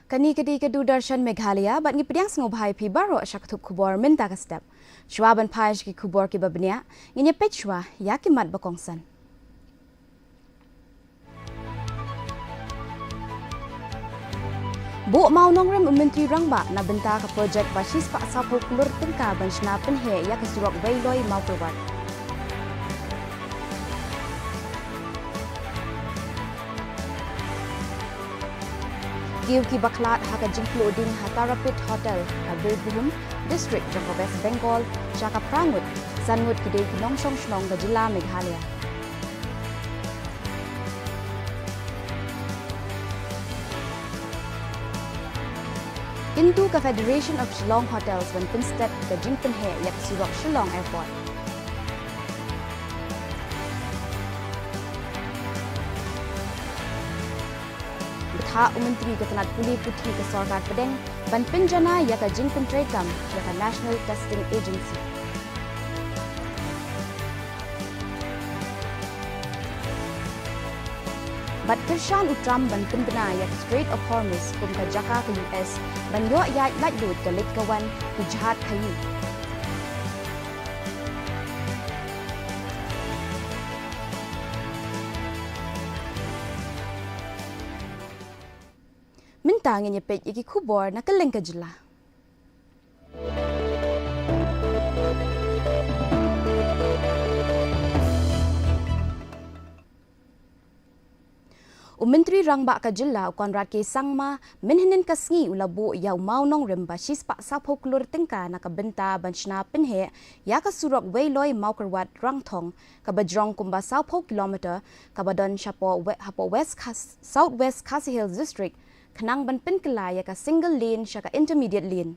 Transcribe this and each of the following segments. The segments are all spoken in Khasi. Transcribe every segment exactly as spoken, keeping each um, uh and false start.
Kane ka dei ka Doordarshan Meghalaya bad ngi pdiang sngewbha ïa phi baroh sha ka thup khubor mynta ka step. Shuwa ban phai sha ki khubor kiba bniah, ngin ïa peit shuwa ïa ki mat ba kongsan. Buh mawnongrim u Myntri Rangbah na bynta ka projek ba shispah sawphew klur tyngka ban shna pynheh ïa ka surok Weiloi Mawkyrwat. Kiew kiba khlad ha ka jingpluh ding ha Tarapit Hotel ha Birbhum District jong ka West Bengal sha ka phra ngut, san ngut ki dei ki nongshong shnong ka jylla Meghalaya. Kyntu ka Federation of Shillong Hotels ban pynsted ka jingpynheh ïa ka surok Shillong Airport. Bthah u Myntri ka tnat pule puthi ka Sorkar Pdeng ban pynjanai ïa ka jingpyntreikam ïa ka National Testing Agency. Bad kyrshan u Trump ban pynbna ïa ka Strait of Hormuz kum ka jaka ka U S ban ïoh ïaid laitluid ka leit ka wan ki jhad khaïi. Mynta ngin ïa peit ïa ki khubor na kylleng ka jylla. U Myntri Rangbah ka jylla u Conrad K Sangma mynhynnin ka sngi u la buh ïa u mawnongrim ba shispah sawphew klur tyngka na ka bynta ban shna pynheh ïa ka surok Weiloi Mawkyrwat Rangthong kaba jrong kumba sawphew kilometer kaba don shapoh we-, hapoh West Khas-, South West Khasi Hills District, khnang ban pynkylla ïa ka single lane sha ka intermediate lane.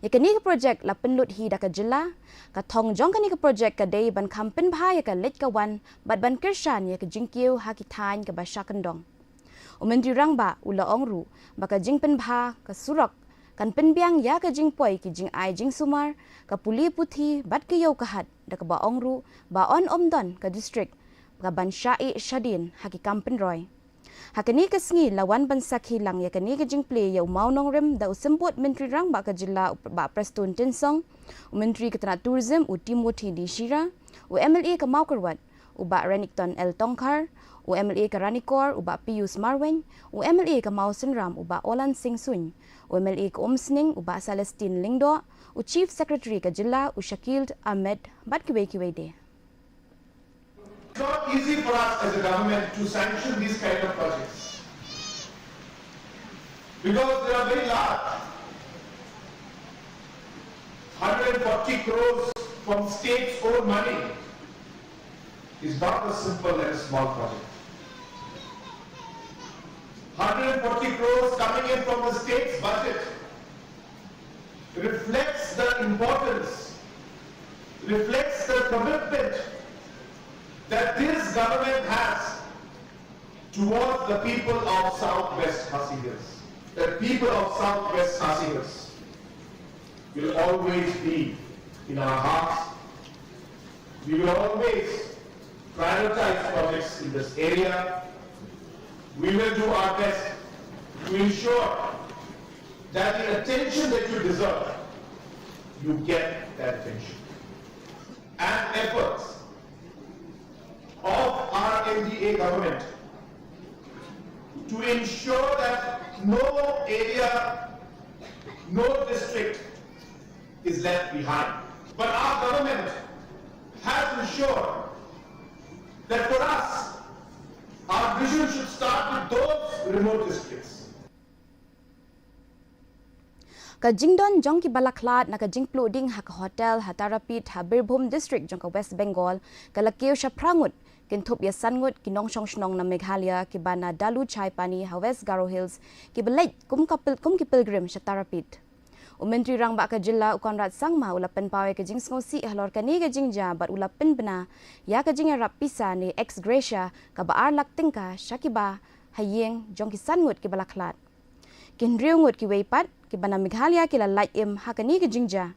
Ïa kane ka projek la pynlut hi da ka jylla, ka thong jong kane ka projek ka dei ban kham pynbha ïa ka leit ka wan bad ban kyrshan ïa ka jingkiew ha ki thaiñ kaba sha kyndong. U Myntri Rangbah u la ong ruh ba ka jingpynbha ka surok kan pynbiang ïa ka jingpoi ki jingai jingsumar, ka pule puthi bad ka ïew ka hat, da kaba ong ruh ba yn ym don ka district kaban shah ïeh shadien ha ki kam pynroi. Ha kane ka sngi la wan ban sakhi lang ïa kane ka jingplie ïa u mawnongrim da u Symbud Myntri Rangbah ka jylla u Bah Prestone Tynsong, u Myntri ka tnat Tourism u Timothy D Shira, u M L A ka Mawkyrwat u Bah Renikton L Tongkhar, u M L A ka Ranikor u Bah Pius Marwein, u M L A ka Mawsynram u Bah Olan Singh Suin, u M L A ka Umsning u Bah Celestine Lyngdoh, u Chief Secretary ka jylla u Shakil Ahmed bad kiwei kiwei de. It's not easy for us as a government to sanction these kind of projects because they are very large. Hundred and forty crores from state's own money is not a simple and a small project. Hundred and forty crores coming in from the state's budget reflects the importance, reflects the commitment that this government has towards the people of South West Khasi Hills. The people of South West Khasi Hills will always be in our hearts. We will always prioritize projects in this area. We will do our best to ensure that the attention that you deserve, you get that attention. And efforts of our N D A government to ensure that no area, no district is left behind. But our government has ensured that for us, our vision should start with those remote districts. Ka jingdon jong kiba la khlad na ka jingpluh ding ha ka hotel ha Tarapit ha Birbhum District jong ka West Bengal ka la kiew sha phra ngut, kynthup ïa san ngut ki nongshong shnong na Meghalaya kiba na Dalu Chaipani ha West Garo Hills, kiba leit kum ka pil-, kum ki pilgrim sha Tarapit. U Myntri Rangbah ka jylla u Conrad Sangma u la pynpaw ïa ka jingsngewsih halor kane ka jingjia bad u la pynbna ïa ka jingïarap pisa ne ex gratia kaba ar lak tyngka sha kiba ha ïing jong ki san ngut kiba la khlad. Ki hynriew ngut kiwei pat kiba na Meghalaya ki la lait im ha kane ka jingjia.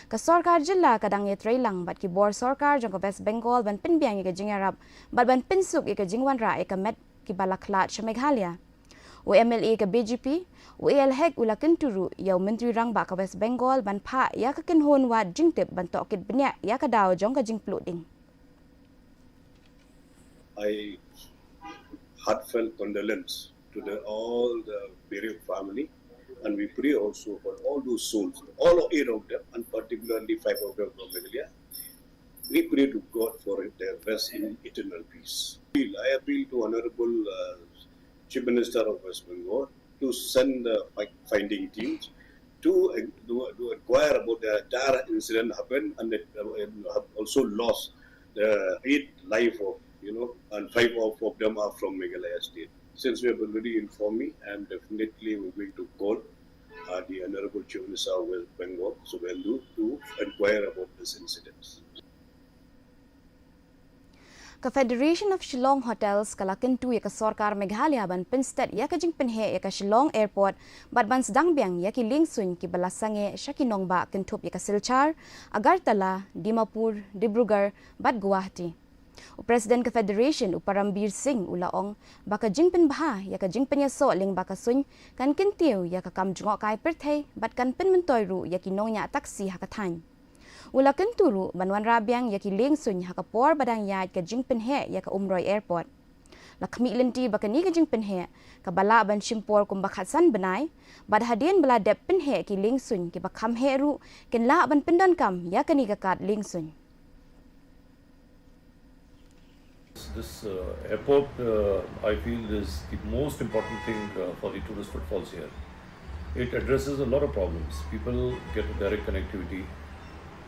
Ka sorkar jylla ka dang ïatreilang bad ki bor sorkar jong ka West Bengal ban pynbiang ïa ka jingïarap bad ban pynsuk ïa ka jingwanrah ïa ka met kiba la khlad sha Meghalaya. U M L A ka B J P, u A L Hek u la kyntu ruh ïa u Myntri Rangbah ka West Bengal ban phah ïa ka kynhun wad jingtip ban tohkit bniah ïa ka daw jong ka jingpluh ding. I heartfelt condolence to the all the bereaved family, and we pray also for all those souls, all eight of them, and particularly five of them from Meghalaya. We pray to God for their rest in eternal peace. I appeal to Honorable uh, Chief Minister of West Bengal to send the fi- finding teams to, uh, to, to inquire about the entire incident happened, and it, uh, have also lost the eight life of, you know, and five of, of them are from Meghalaya state. Since we have already informed me, and definitely we're going to call uh, the Honorable Chief Minister of West Bengal, Suvendu, to inquire about this incident. Ka Federation of Shillong Hotels ka la kyntu ïa ka sorkar Meghalaya ban pynstet ïa ka jingpynheh ïa ka Shillong Airport bad ban sdang biang ïa ki liengsuiñ kiba la sangeh sha ki nongbah kynthup ïa ka Silchar, Agartala, Dimapur, Dibrugarh bad Guwahati. U President ka Federation u Parambir Singh u la ong ba ka jingpynbha ïa ka jingpynïasoh lyngba ka suiñ kan kyntiew ïa ka kam jngohkai pyrthei bad kan pynmyntoi ruh ïa ki nongñiah taxi ha ka thaiñ. U la kyntu ruh ban wanrah biang ïa ki liengsuiñ ha ka por ba dang ïaid ka jingpynheh ïa ka Umroi Airport. La khmih lynti ba kane ka jingpynheh kaba lah ban shim por kumba khatsan bnai, bad hadien ba la dep pynheh ki liengsuiñ kiba kham heh ruh kin lah ban pyndonkam ïa kane ka kad liengsuiñ. This uh, airport, uh, I feel, is the most important thing uh, for the tourist footfalls here. It addresses a lot of problems. People get a direct connectivity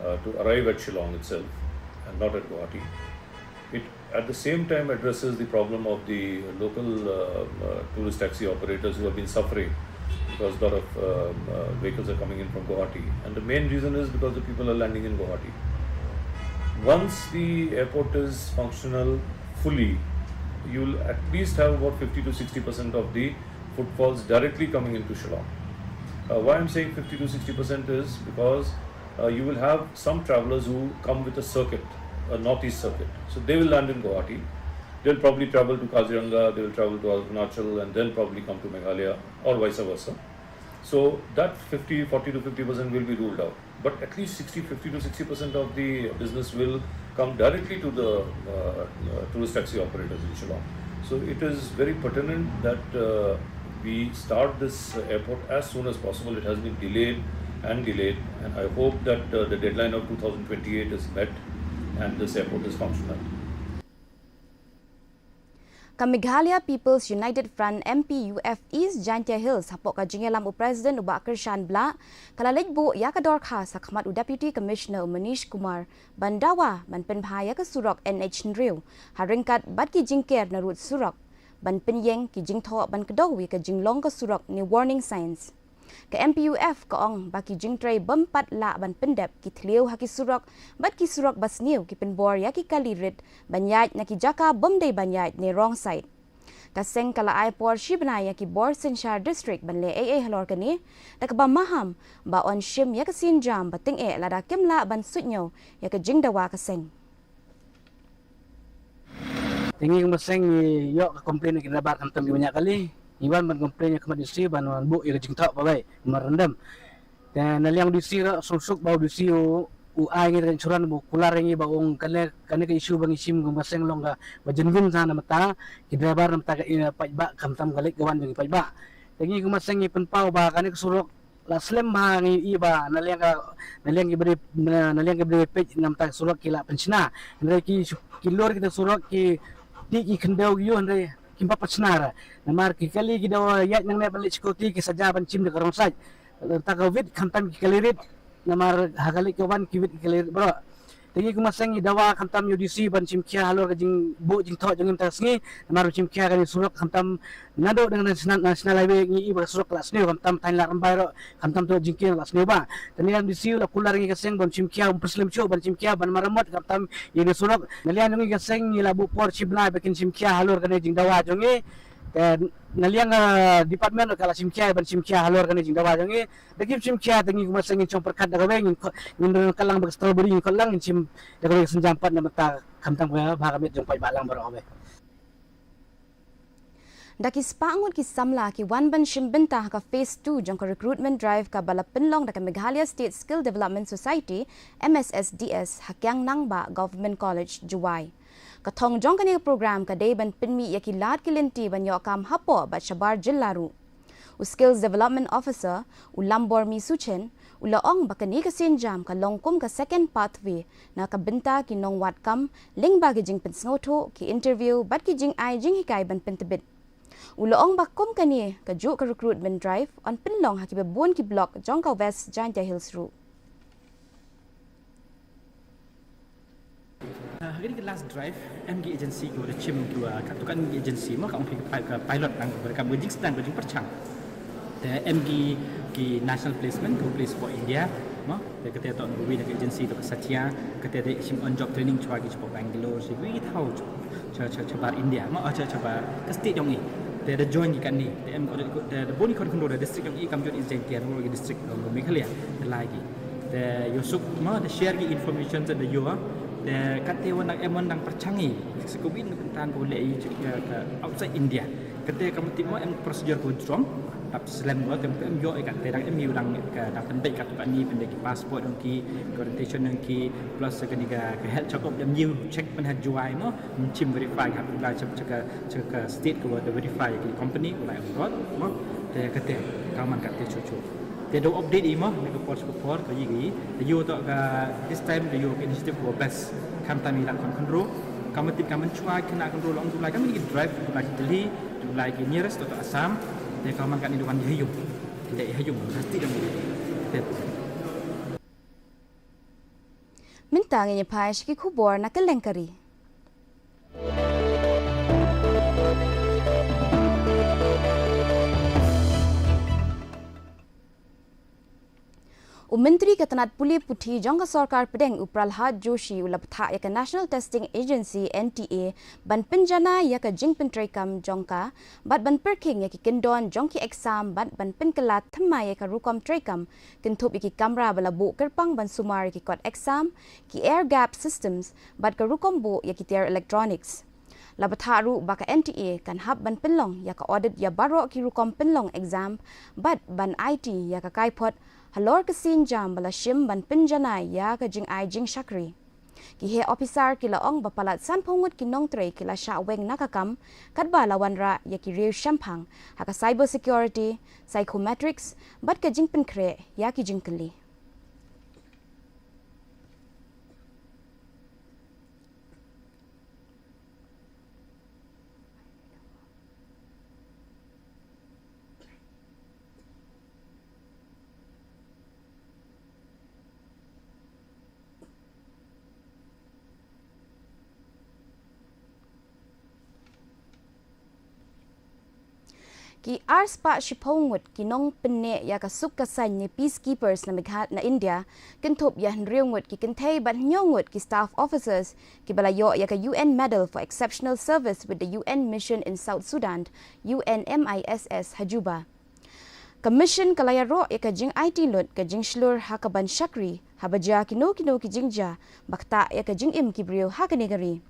uh, to arrive at Shillong itself and not at Guwahati. It, at the same time, addresses the problem of the local uh, uh, tourist taxi operators who have been suffering because a lot of um, uh, vehicles are coming in from Guwahati. And the main reason is because the people are landing in Guwahati. Once the airport is functional fully, you'll at least have about fifty to sixty percent of the footfalls directly coming into Shillong. Uh, why I'm saying fifty to sixty percent is because uh, you will have some travelers who come with a circuit, a northeast circuit. So they will land in Guwahati. They'll probably travel to Kaziranga, they will travel to Arunachal, and then probably come to Meghalaya, or vice versa. So that fifty, forty to fifty percent will be ruled out. But at least sixty, fifty to sixty percent of the business will come directly to the uh, uh, tourist taxi operators in Shillong. So it is very pertinent that uh, we start this airport as soon as possible. It has been delayed and delayed, and I hope that uh, the deadline of two thousand twenty-eight is met and this airport is functional. Ka Meghalaya People's United Front, M P U F, East Jaintia Hills, hapoh ka jingïalam u President u Bah Kyrshan Blah, ka la leit buh ïa ka dorkhas ha khmat u Deputy Commissioner u Manish Kumar ban dawa ban pynbha ïa ka surok N H hynriew ha ryngkat bad ki jingker na rud surok, ban pynïeng ki jingthoh ban kdew ïa ka jinglong ka surok ne warning signs. Ka M P U F ka ong ba ki jingtrei bym pat lah ban pyndep ki thliew ha ki surok bad ki surok ba sniew ki pynbor ïa ki kali rit ban ïaid na ki jaka bym dei ban ïaid ne wrong side. Ka seng ka la ai por shi bnai ïa ki bor synshar district ban leh ei ei halor kane, da kaba maham ba yn shim ïa ka sienjam ba tyngeh lada kim lah ban suidñiew ïa ka jingdawa ka seng. Te ngi kum ka seng ngi ïoh ka complain na ki driver khamtam kiba ñiah kali. Ngi wan ban complain ïa ka D C ban wan buh ïa ka jingthoh ba wei marandam. Te na liang D C ruh suk suk ba u D C u ai ngi ka insurance ba u kular ïa ngi ba ong kane kane ka issue ba ngi shim kum ka seng long kaba genuine sa namar ta ki driver namar ta ka paidbah khamtam ka leit ka wan jong ki paidbah. Te ngi kum ka seng ngi pynpaw ba kane ka surok la slem bha ngi i ba na liang ka na liang ki bri na liang ki bri peit namar ta surok ki la pynshna. Hynrei ki ki lor kita surok ki ti ki khyndew ki ïoh hynrei kim pat pynshna ra. Namar ki kali ki dawa ïaid nangne ban leit sha Guwahati ki saja ban shim da ka wrong side. Ta ka wit khamtam ki kali rit namar ha ka leit ka wan ki wit ki kali rit bro. Te ngi kum ka seng ngi dawa khamtam ïa u D C ban shim khia halor ka jingbuh jingthoh jong ngi mynta ka sngi namar ban shim khia kane surok khamtam naduh na national national highway ngi i ba ka surok ka la sniew khamtam thaiñ Ladrymbai ruh khamtam tu jingkieng ka la sniew ba. Te na liang D C u la kular ngi ka seng ban shim khia um pyrslem shuh ban shim khia ban maramot khamtam ïa kane surok. Na liang jong ngi ka seng ngi la buh por shi bnai ba kin shim khia halor kane jingdawa jong ngi. Te na liang department ka la shim khia ban shim khia halor kane jingdawa jong ngi. Da kim shim khia te ngi kum ka seng ngin shong pyrkhat da kawei ngin khot ngin ryngkat lang bad ka strawberry ngin khot lang ngin shim da kawei ka sienjam pat namar ta khamtam ka bha ka miet jong paidbah lang baroh kawei. Da ki spah ngut ki samla ki wan ban shim bynta ha ka phase two jong ka recruitment drive kaba la pynlong da ka Meghalaya State Skill Development Society, M S S D S, ha Kiang Nangbah Government College, Jowai. Ka thong jong kane ka program ka dei ban pynmih ïa ki lad ki lynti ban ïoh kam hapoh bad shabar jylla ruh. U Skills Development Officer, u Lambormi Suchen, u la ong ba kane ka sienjam ka long kum ka second pathway na ka bynta ki nongwad kam, lyngba ki jingpynsngewthuh, ki interview, bad ki jingai jinghikai ban pyntbit. U la ong ba kum kane kajuh ka recruitment drive yn pynlong ha kiba bun ki block jong ka West Jaintia Hills ruh. Ah, ha kane ka last drive, em ki agency kiba da shim kiba, katto katne ki agency mo, ka ong phi ka pi-, ka pilot nang, kaba da kam ka jingsdang ka jingpyrshang. Te em ki, ki national placement, ka Place for India mo. Te kata toh na kawi na ka agency toh ka Satya, kata da shim on job training shuwa ki shapoh Bangalore, shuwa ki thaw sha, sha, sha, shabar India mo, ah, sha, shabar ka state jong i. Te da join ki katne, te em, te da bun ki khon khynroo da district jong i, kam jong East Jaintia, na ki district jong Meghalaya, te lai ki. Te ïoh suk mo, te share ki information sa da ïoh. Te kata wan dang em wan dang pyrshang i, sa kawei na ka bynta ko leh i ka, ka outside India. Kata ka mutip mo em procedure ko jrong, tap slem ko, te em ïoh i kata dang em ïoh dang ka, dang pyndait katto katne, pyndait ki passport jong ki, ka orientation jong ki, plus kane ka, ka health check up, da em ïoh check pynhad Jowai mo, em shim verify ka, ka, ka, ka state ko da verify ki company ko la em rot mo. Te kata ka man kata shuh shuh. Te da update i mo, na ka por sha ka por, ka ïa ki. Te ïoh toh ka, this time da ïoh ka initiative ko best. Khamtam i la khon khynroo. Ka mutip ka mynshuwa khynnah khynroo la ong to lai, ka mut ki drive, to lai ki Delhi, to lai ki nearest toh, toh Assam. Te ka man katne da wan ha ïung. Te ha ïung, ha state jong i. Te. Mynta ngin ïa phai sha ki khubor na kylleng ka ri. U Myntri ka tnat pule puthi jong ka sorkar pdeng u Pralhad Joshi u la bthah ïa ka National Testing Agency, N T A, ban pynjanai ïa ka jingpyntreikam jong ka, bad ban pyrkhing ïa ki kyndon jong ki exam, bad ban pynkylla thymmai ïa ka rukom treikam, kynthup ïa ki kamra ba la buh kyrpang ban sumar ïa ki kot exam, ki air gap systems, bad ka rukom buh ïa ki tiar electronics. La bthah ruh ba ka N T A kan hap ban pynlong ïa ka audit ïa baroh ki rukom pynlong exam, bad ban aiti ïa ka kaiphod halor ka sienjam ba la shim ban pynjanai ïa ka jingai jingshakri. Ki heh ophisar ki la ong ba palat sanphew ngut ki nongtrei ki la shah weng na ka kam, katba la wanrah ïa ki riew shemphang ha ka cyber security, psychometrics, bad ka jingpynkhreh ïa ki jingkylli. Ki arspah shiphew ngut ki nongpynneh ïa ka suk ka saiñ ne peacekeepers na Megha-, na India, kynthup ïa hynriew ngut ki kynthei bad hynñiew ngut ki staff officers, kiba la ïoh ïa ka U N Medal for Exceptional Service with the U N Mission in South Sudan, U N M I S S, ha Juba. Ka mission ka la ïaroh ïa ka jingaiti lut ka jingshlur ha kaban shakri, haba jia kino kino ki jingjia ba ktah ïa ka jingim ki briew ha kane ka ri.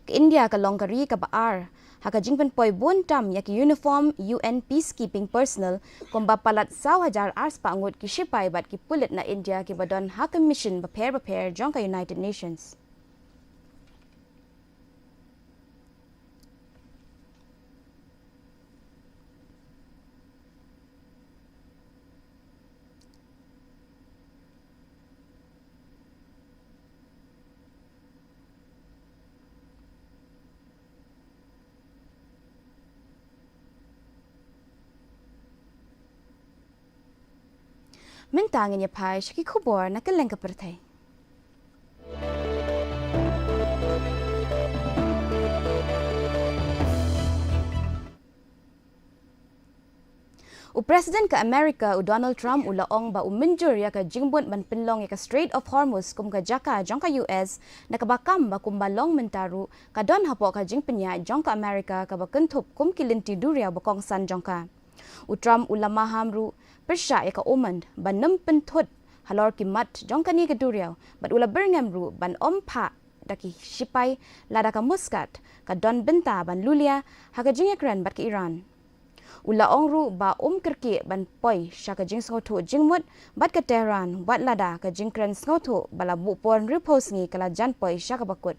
Ka India ka long ka ri kaba ar ha ka jingpynpoi bun tam ïa ki uniform U N peacekeeping personnel, kumba palat saw hajar arspah ngut ki shipai bad ki pulit na India kiba don ha ka mission bapher bapher jong ka United Nations. Mynta ngin ïa phai sha ki khubor na kylleng ka pyrthei. U President ka America, u Donald Trump, u la ong ba u mynjur ïa ka jingmut ban pynlong ïa ka Strait of Hormuz kum ka jaka jong ka U S, na kaba kam ba kumba long mynta ruh ka don hapoh ka jingpynïaid jong ka America kaba kynthup kum ki lynti duriaw ba kongsan jong ka. U Trump u la maham ruh pyrshah ïa ka Oman ban nym pynthut halor ki mat jong kane ka duriaw, bad u la byrngem ruh ban ym phah da ki shipai lada ka Muscat ka don bynta ban lulia ha ka jingïakren bad ka Iran. U la ong ruh ba um kyrkieh ban poi sha ka jingsngewthuh jingmut bad ka Tehran wat lada ka jingkren sngewthuh ba la buh por hynriewphew sngi ka la jan poi sha kaba kut.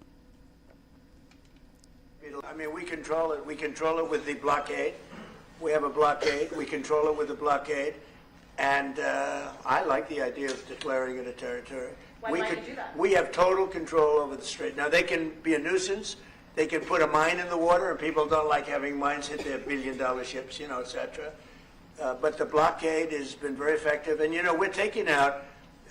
I mean, we control it. We control it with the blockade. We have a blockade. We control it with the blockade. And uh, I like the idea of declaring it a territory. Why we do you could, do that? We have total control over the strait. Now, they can be a nuisance. They can put a mine in the water, and people don't like having mines hit their billion dollar ships, you know, et cetera. Uh, but the blockade has been very effective. And, you know, we're taking out,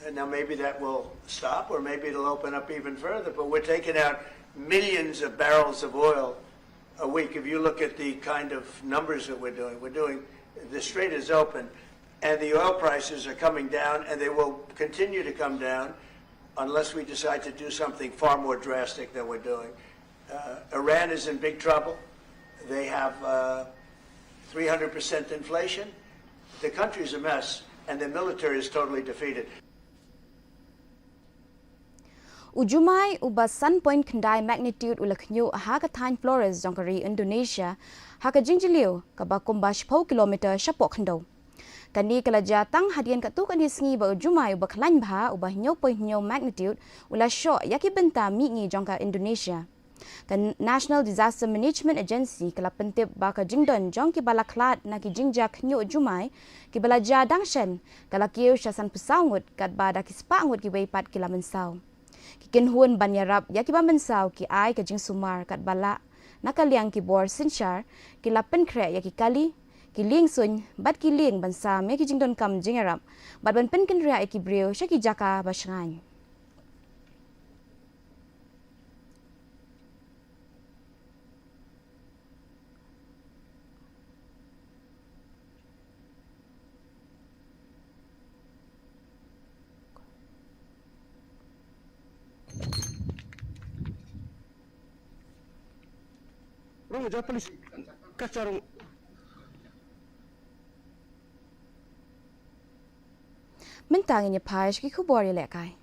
and now maybe that will stop, or maybe it'll open up even further, but we're taking out millions of barrels of oil a week. If you look at the kind of numbers that we're doing, we're doing, the strait is open, and the oil prices are coming down, and they will continue to come down unless we decide to do something far more drastic than we're doing. Uh, Iran is in big trouble. They have uh, three hundred percent inflation. The country is a mess, and the military is totally defeated. U jumai uba san point khyndai magnitude u la khñiuh ha ka thaiñ Flores jong ka ri Indonesia ha ka jingjylliew kaba kumba shiphew kilometer shapoh khyndew. Kane ka la jia tang hadien katto katne sngi ba u jumai uba khlaiñ bha uba hynñiew point hynñiew magnitude u la shoh ïa ki bynta mihngi jong ka Indonesia. Ka National Disaster Management Agency ka la pyntip ba ka jingdon jong kiba la khlad na ki jingjia khñiuh jumai kiba la jia dang shen ka la kiew sha sanphew saw ngut katba da ki spah ngut kiwei pat ki la mynsaw. Ki kynhun ban ïarap ïa kiba mynsaw ki ai ka jingsumar katba lah na ka liang ki bor synshar ki la pynkhreh ïa ki kali, ki lieng suiñ bad ki lieng ban sam ïa ki jingdonkam jingïarap bad ban pynkynriah ïa ki briew sha ki jaka ba shngaiñ. Mynta ngin ïa phai sha ki khubor ïalehkai.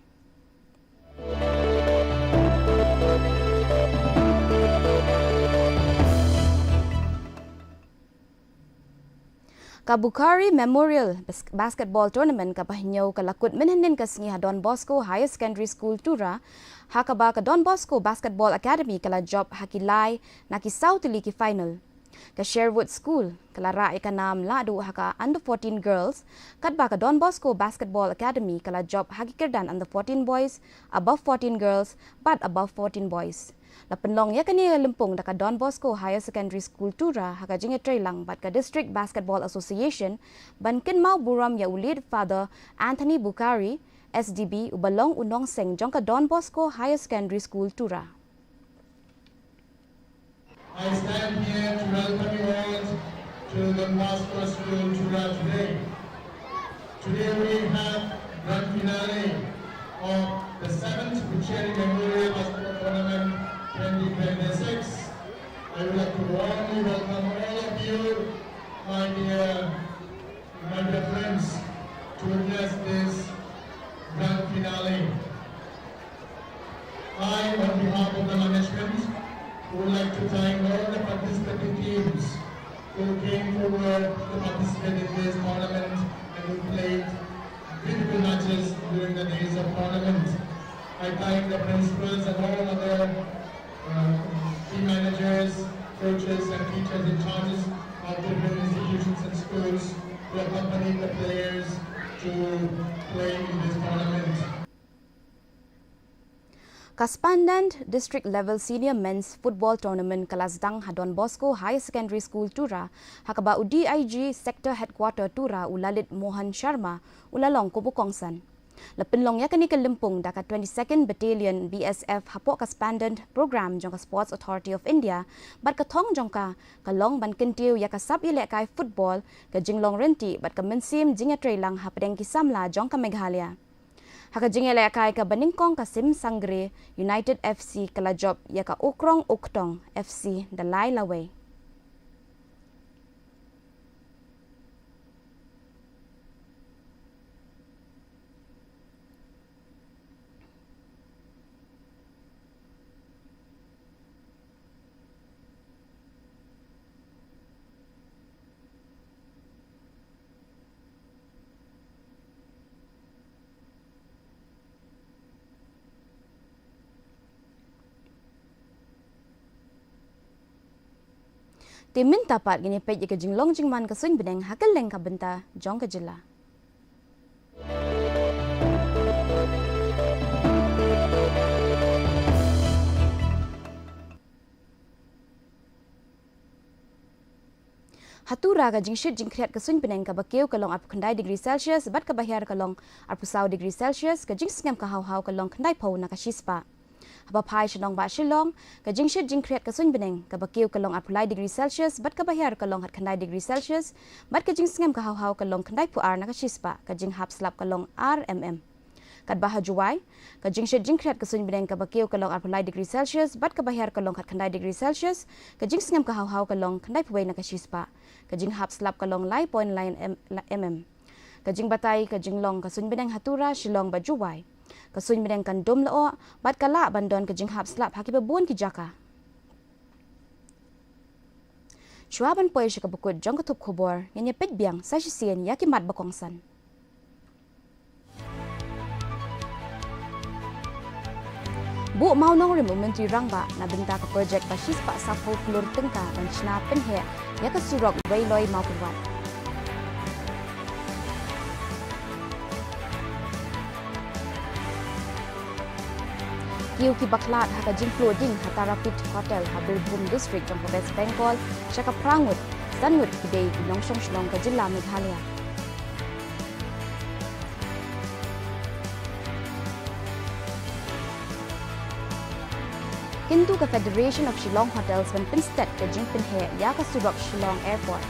Ka Bukhari Memorial Bas- Basketball Tournament kaba hynñiew ka la kut mynhynnin ka sngi ha Don Bosco Higher Secondary School Tura, ha kaba ka Don Bosco Basketball Academy ka la jop ha ki lai na ki saw tylli ki final. Ka Sherwood School ka la rah ïa ka nam lahduh ha ka Under fourteen Girls, katba ka Don Bosco Basketball Academy ka la jop ha ki kyrdan Under fourteen Boys, Above fourteen Girls bad Above fourteen Boys. La pynlong ïa kane ka lympung da ka Don Bosco Higher Secondary School Tura ha ka jingïatreilang bad ka District Basketball Association ban kynmaw burom ïa u late Father Anthony Bukhari, S D B, uba long u nongseng jong ka Don Bosco Higher Secondary School Tura. I stand here to welcome you all to the Don Bosco School Tura today. Today we have grand finale of the seventh Bucheri Memorial Basketball Tournament twenty twenty-six. I would like to warmly welcome all of you, my dear, my dear friends, to witness this grand finale. I, on behalf of the management, would like to thank all the participating teams who came forward to participate in this tournament and who played beautiful matches during the days of tournament. I thank the principals and all other uh, team managers, coaches, and teachers in charges of different institutions and schools who accompanied the players to play in this tournament. Ka Spandant District Level Senior Men's Football Tournament ka la sdang ha Don Bosco Higher Secondary School Tura, ha kaba u D I G Sector Headquarter Tura u Lalit Mohan Sharma u la long kum u kongsan. La pynlong ïa kane ka lympung da ka twenty-second Battalion B S F hapoh ka Spandant Program jong ka Sports Authority of India, bad ka thong jong ka ka long ban kyntiew ïa ka sap ïalehkai football, ka jinglong ryntih bad ka mynsiem jingïatreilang hapdeng ki samla jong ka Meghalaya. Ha ka jingïalehkai kaba nyngkong ka Simsangre United F C ka la jop ïa ka Ukrong Uktong F C da lai lawei. Te mynta pat ngin ïa peit ïa ka jinglong jingman ka suiñ bneng ha kylleng ka bynta jong ka jylla. Ha Tura ka jingshit jingkhriat ka suiñ bneng kaba kiew ka long arphew khyndai degree Celsius bad kaba hiar ka long arphew saw degree Celsius, ka jingsngem ka haw haw ka long khyndai phew na ka shispah. Haba phai sha nongbah Shillong, ka jingshit jingkhriat ka suiñ bneng kaba kiew ka long arphew lai degree Celsius bad kaba hiar ka long khatkhyndai degree Celsius bad ka jingsngem ka haw haw ka long khyndai phew ar na ka shispah, ka jinghap slap ka long ar mm. Katba ha Jowai, ka jingshit jingkhriat ka suiñ bneng kaba kiew ka long arphew lai degree Celsius bad kaba hiar ka long khatkhyndai degree Celsius, ka jingsngem ka haw haw ka long khyndai phew wei na ka shispah, ka jinghap slap ka long lai point lai mm. Ka jingbatai ka jinglong ka suiñ bneng ha Tura, Shillong bad Jowai. Ka suiñ bneng kan dum lyoh bad ka lah ban don ka jinghap slap ha kiba bun ki jaka. Shuwa ban poi sha kaba kut jong ka thup khubor, ngin ïa peit biang sa shisien ïa ki mat ba kongsan. Buh mawnongrim u Myntri Rangbah na bynta ka projek ba shispah saphew klur tyngka ban shna pynheh ïa ka surok Weiloi Mawkyrwat. Kiew ki bakhlad ha ka jingpluh ding ha Tarapit Hotel ha Birbhum District jong ka West Bengal sha ka phra ngut, san ngut ki dei ki nongshong shnong ka jylla Meghalaya. Kyntu ka Federation of Shillong Hotels ban pynsted ka jingpynheh ïa ka surok Shillong Airport.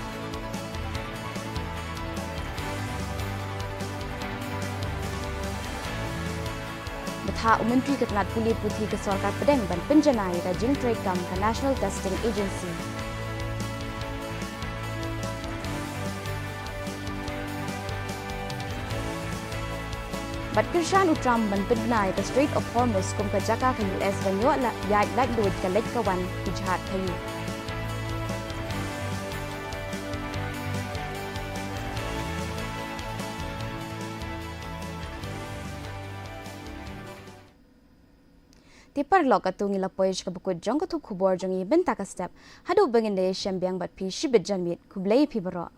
Bthah u Myntri ka tnat pule puthi ka Sorkar Pdeng ban pynjanai ïa ka jingtrei kam ka National Testing Agency. Bad kyrshan u Trump ban pynbna ïa ka Strait of Hormuz kum ka jaka ka U S ban ïoh la-, ïaid laitluid ka leit ka wan ki jhad khaïi. Te paralok, katto ngi la poi sha kaba kut jong ka thup khubor jong ngi mynta ka step. Haduh ba ngin da ïashem biang bad phi shibit janmiet, khublei phi baroh.